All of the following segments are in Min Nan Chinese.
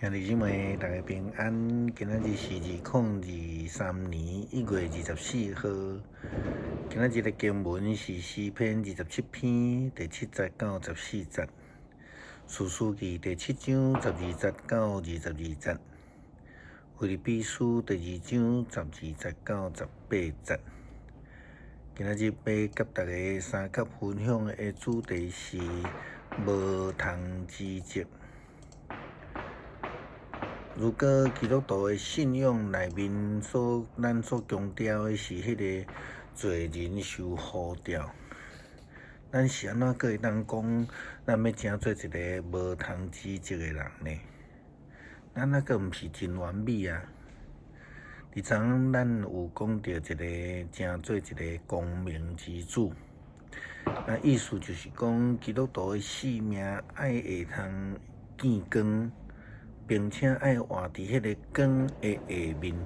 兄弟姊妹，大家平安。今仔日是2023年1月24號。今仔日的經文是詩篇27篇第7節到14節，士師記第7章12節到22節，腓立比書第2章12節到18節。今仔日欲佮大家相佮分享的主題是無通指責。如果基督徒的信仰內面所咱所強調的是彼个罪人受呼召，咱是按怎閣會當講咱欲成做一个無通指責的人呢？咱猶閣毋是真完美啊！佇昨昏咱有講著一个成做一个光明之子，那意思就是講基督徒的生命愛會通見光，並且愛活佇彼个光的下面。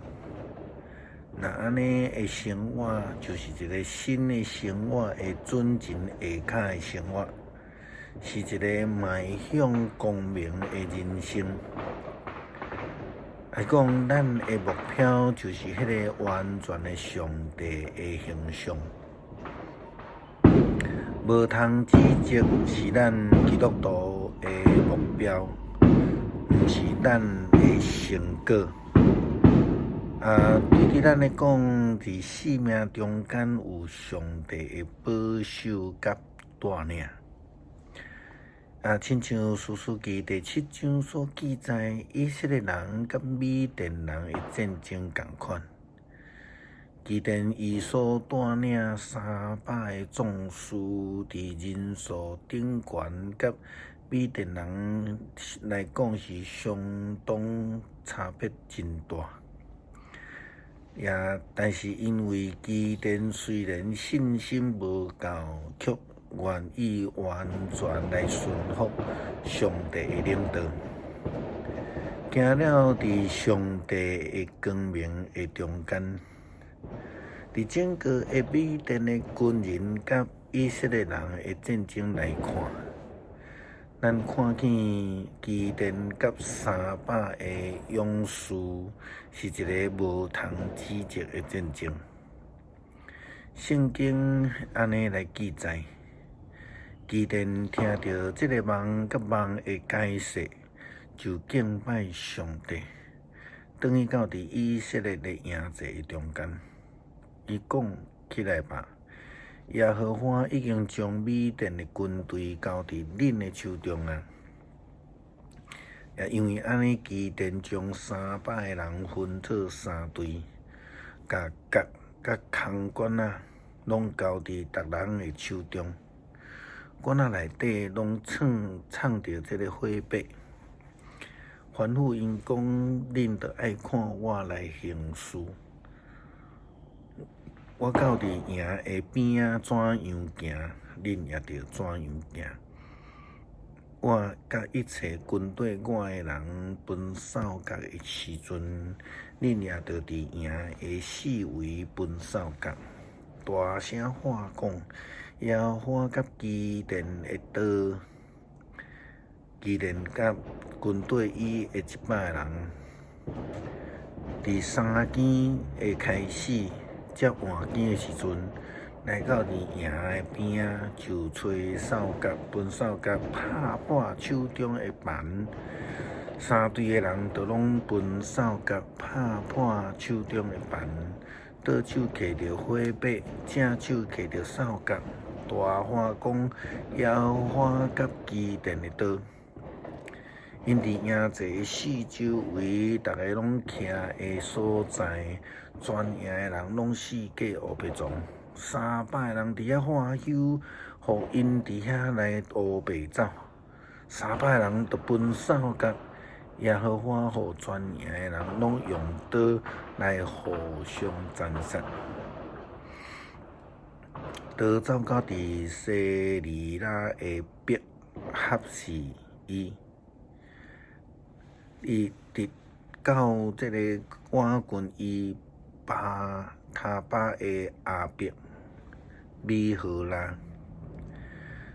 若按呢的生活，就是一个新的生活的準繩下跤的生活，是一个邁向光明的人生。來講，咱的目標就是彼个完全的上帝的形象。無通指責是咱基督徒的目標，毋是咱的成果。啊，對佇咱來講，佇生命中間有上帝的保守佮帶領。啊，親像士師記第7章所記載，以色列人佮米甸人的戰爭仝款。基甸伊所帶領300个壯士，佇人數頂懸，佮米甸人來講是相當差別真大。也但是因為基甸雖然信心無夠，卻願意完全來順服上帝的領導，行了佇上帝的光明的中間，佇整個的米甸的軍人佮以色列人的戰爭來看，咱看見基甸佮300个勇士是一个無通指責的戰爭。聖經按呢來記載，基甸聽著這个夢佮夢的解釋，就敬拜上帝，轉去到佇以色列的營寨中間，伊講起來吧，耶和華已經將米甸的軍隊交佇恁的手中啊！也因為按呢，基甸將300个人分做三隊，共角佮空罐仔攏交佇逐人的手中，罐仔內底攏藏藏著這个火把。吩咐𪜶講：恁著愛看我來行事。我到佇營的邊仔怎樣行，恁也著怎樣行。我佮一切跟綴我的人分掃角的時陣，恁也著佇營的四圍分掃角，大聲喊講：耶和華佮基甸的刀，基甸佮跟綴伊的100人，佇三更的開始，才換更的時陣，來到佇營的邊仔，就吹掃角、分掃角，拍破手中的盤。三隊的人就攏分掃角，拍破手中的盤，倒手提著火把，正手提著掃角，大喊講：耶和華佮基甸的刀！𪜶佇營寨的四周圍，逐个攏徛的所在，全營的人攏四界烏白傱，300人佇遐喝休，予𪜶佇遐來烏白走。三百人就分掃角，耶和華予全營的人攏用刀來互相殘殺。刀走到佇西利拉的伯合示以。伊直到這个倚近伊巴他巴的亞伯米何拉，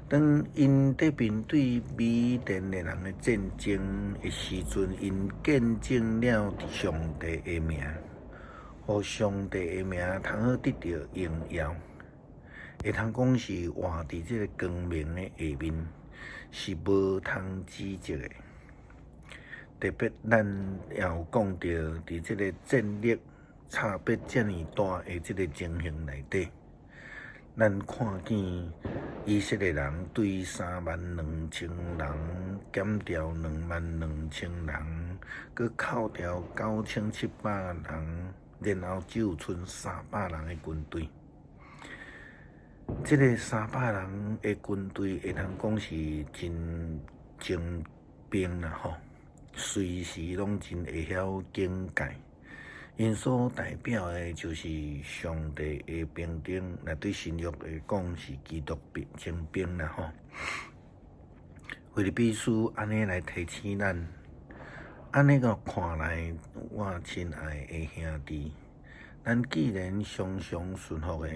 當𪜶佇面對米甸的人的戰爭的時陣，𪜶見證了上帝的名，予上帝的名通好得著榮耀，會通講是活佇這个光明的下面，是無通指責的。特別咱也有講著，佇這个戰力差別遮爾大的這个情形內底，咱看見以色列人對3萬2千人減掉2萬2千人，閣扣掉9700人，然後只有賰300人的軍隊。這个三百人的軍隊會通講是真精兵啦吼，隨時攏真會曉警戒。𪜶所代表的就是上帝的兵丁，若對新約來講是基督兵精兵啦吼。腓立比書按呢來提醒咱，按呢個看來，我親愛的兄弟，咱既然常常順服的，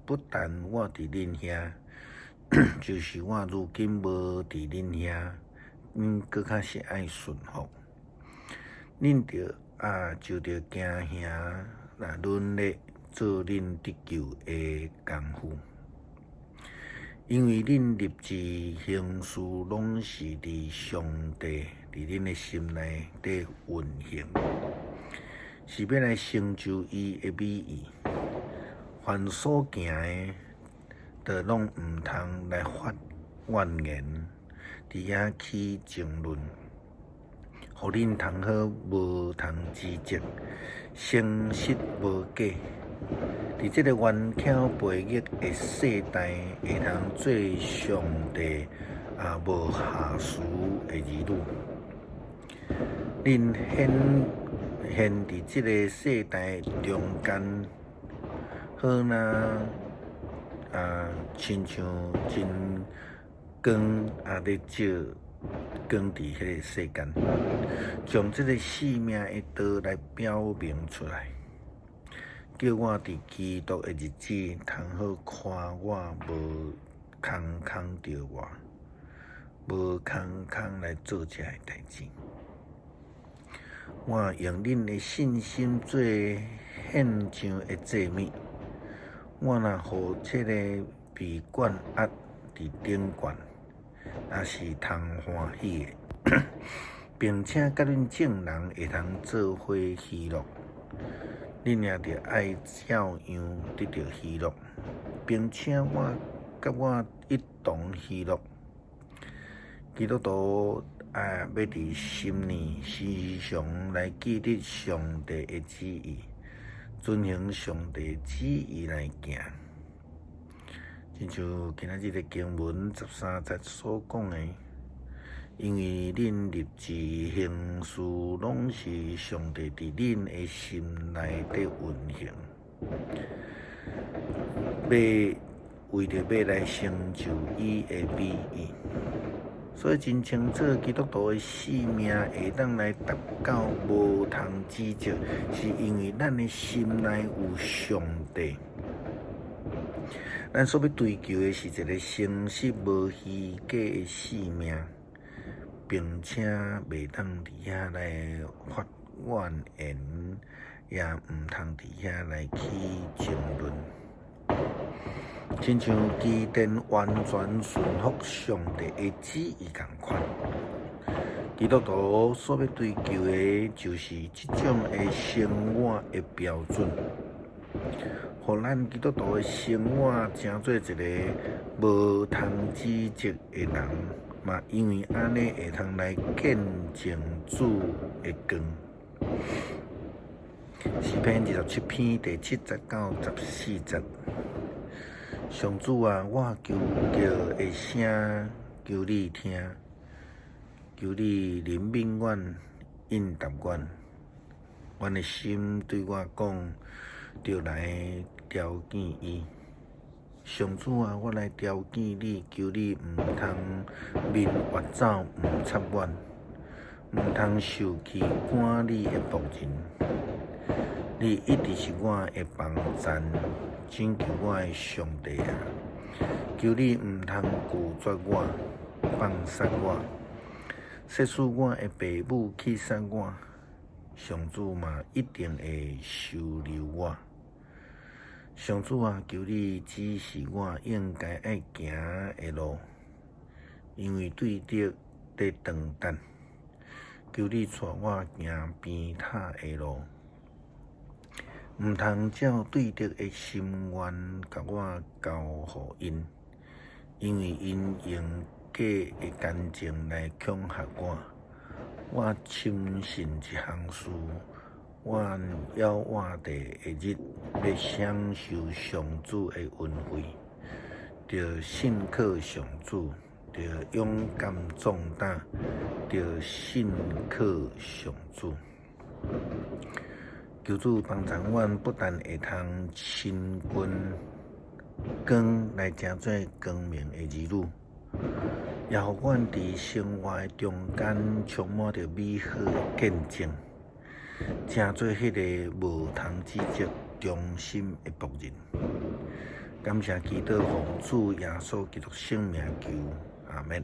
不但我佇恁遐，就是我如今無佇恁遐，恁閣較是愛順服。恁著啊，就著行行來努力做恁得救的功夫，因為恁立志行事攏是佇上帝佇恁的心內底運行，是欲來成就伊的美意。凡所行的，著攏毋通來發怨言，佇遐起爭論。予恁通好無通指責，誠實無假。佇這個頑巧悖逆的世代，會通做上帝啊無瑕疵的兒女。恁顯現佇這个世代中間，好若啊，親像真光啊，咧照光佇彼个世間，將這个生命的道來表明出來，叫我佇基督的日子，通好誇我無空空著活，無空空來做這个代誌。我用恁的信心做獻上的祭物，我若予這个被關押佇頂懸，也是通歡喜的，並且佮恁眾人會通做伙喜樂。恁也著愛照樣得著喜樂，並且我佮我一同喜樂。基督徒啊，欲佇心裡時常來記得上帝的旨意，遵行上帝旨意來行。親像今仔日的經文13節所講的，因為恁立志行事，攏是上帝佇恁的心內底運行，欲為著欲來成就伊的美意。所以真清楚，基督徒的生命會當來達到無通指責，是因為咱的心內有上帝。咱所欲追求的是一个誠實無虛假的生命，並且袂當佇遐來發怨言，也毋通佇遐來起爭論。親像基甸完全順服上帝的旨意仝款，基督徒所欲追求的，就是這種的生活的標準，予咱基督徒的生活成做一个無通指責的人，嘛因為按呢會通來見證主的光。詩篇27篇第7節到14節。上主啊，我求告的聲，求你聽，求你憐憫阮，應答阮。阮的心對我講，著來朝見伊。上主啊，我來朝見你，求你毋通面越走，毋插阮，毋通受氣趕你的僕人。你一直是我的幫贊，拯救我的上帝啊！求你毋通拒絕我，放殺我。即使我的爸母棄殺我，上主嘛一定會收留我。上主啊，求你指示我應該愛行的路，因為對敵佇等等。求你帶我行平坦的路，毋通照對敵的心願，共我交予𪜶，因為𪜶用假的奸情來恐嚇我。我深信一項事，阮猶活著的日，欲享受上主的恩惠，著信靠上主，著勇敢壯膽，著信靠上主。求主幫助阮，不但會通親近光來成做光明的兒女，也予阮佇生活的中間充滿著美好的見證，成做彼个無通指責忠心的僕人。感謝基督，奉主耶穌基督聖名求，阿們。